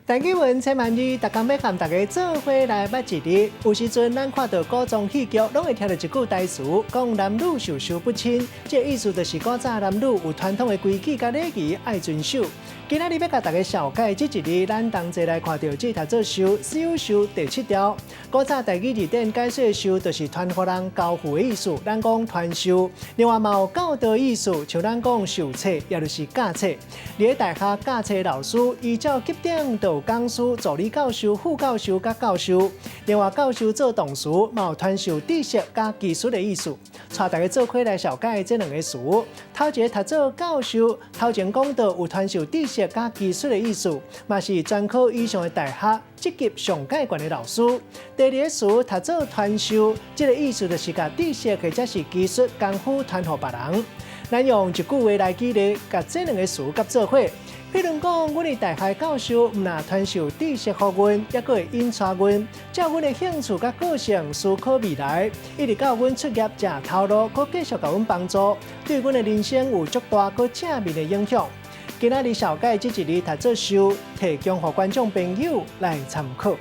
陳啟文、陳曼玉，逐工欲佮大家做伙來捌一字。有時陣咱看著古裝戲劇，攏會聽著一句台詞，講男女授受不親。這个意思就是古早男女有傳統的規矩佮禮儀愛遵守。今仔日欲共大家紹介這一字，咱同齊來看著這讀做授，授受第七條。古早台語字典解說授，就是傳予人交付的意思，咱講傳授。另外嘛有教導意思，像咱講受冊，也就是教冊。佇咧大學教冊老師，依照級等就有講師、助理教授、副教授佮教授。另外教授做動詞，嘛有傳授知識佮技術的意思。帶大家做伙來紹介這兩个詞。頭一个讀做教授，頭前講著有傳授知識佮技術的意思，嘛是專科以上的大學職級上蓋懸的老師。第二个詞讀做傳授，這个意思就是共知識或者是技術功夫傳予別人。咱用一句話來舉例，共這兩个詞結做伙。譬如講，阮的大學教授毋但傳授知識予阮，猶閣會引帶阮，照阮的興趣佮個性思考未來，一直到阮出業食頭路，閣繼續共阮幫助，對阮的人生有足大閣正面的影響。今仔日紹介這一字讀做授，提供予觀眾朋友來參考。